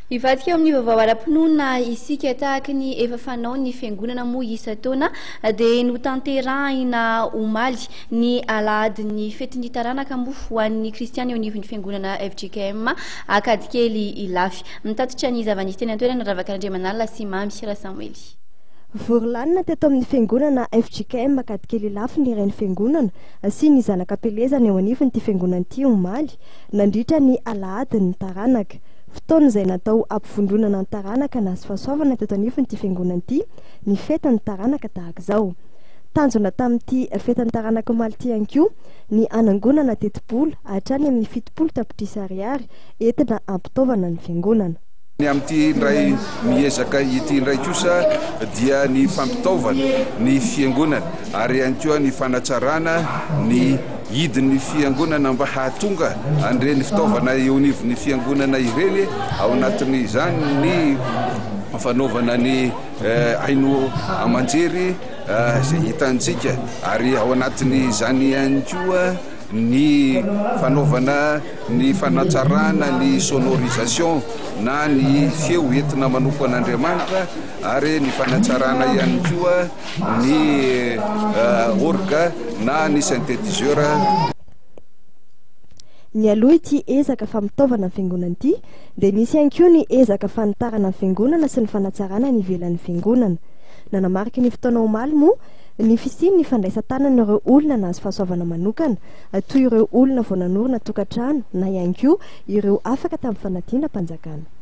Hivadika eo amin'ny vaovao ara-pinoana isika. Tahaka ny efa fanaon'ny fiangonana moa isan-taona dia notanterahina omaly ny alahadin'ny fetin'ny taranaka moa ho an'ny kristiana eo anivon'ny fiangonana fjkm Ankadikely Ilafy. Mitatitra ny zava-nisy teny an-toerana Ravaka Randriamanalina sy Mamy Rasamoely. Vory lanona teto amin'ny fiangonana fjkm Ankadikely Ilafy ny Reny Fiangonana sy ny zanak'Ampelezana eo anivon'ity fiangonana ity omaly nandritra ny alahadin'ny taranaka. Fotoana izay natao hampivondronana ny taranaka nahazo fahasoavana teto anivon'ity fiangonana ity ny fetin'ny taranaka tahaka izao. Tanjona tamin'ity fetin'ny taranaka omaly ity ihany koa ny hanangonana tetibola hatrany amin'ny 70 tapitrisa ariary entina hampitaovana ny fiangonana. Ny amin'ity indray miezaka ity indray kosa dia ny fampitaovana ny fiangonana ary ihany koa ny fanatsarana ny hidin'ny fiangonana mba hahatonga an'ireny fitaovana eo anivon'ny fiangonana ireny, ao anatin'izany ny fanaovana ny haino aman-jery izay hitantsika ary ao anatin'izany ihany koa ny fanaovana ny fanatsarana ny sonorisation na ny feo entina manompo an'Andriamanitra ary ny fanatsarana ihany koa ny orgue na ny synthétiseur. Nialoha ity ezaka fampitaovana ny fiangonana ity dia nisy ihany koa ny ezaka fanitarana ny fiangonana sy ny fanatsarana ny ivelan'ny fiangonana. Nanamarika ny fotoana omaly moa ny fisian'ny fandraisan-tanan'ireo olona nahazo fahasoavana manokana toy ireo olona vao nanorina tokantrano na ihany koa ireo afaka tamin'ny fanadinam-panjakana.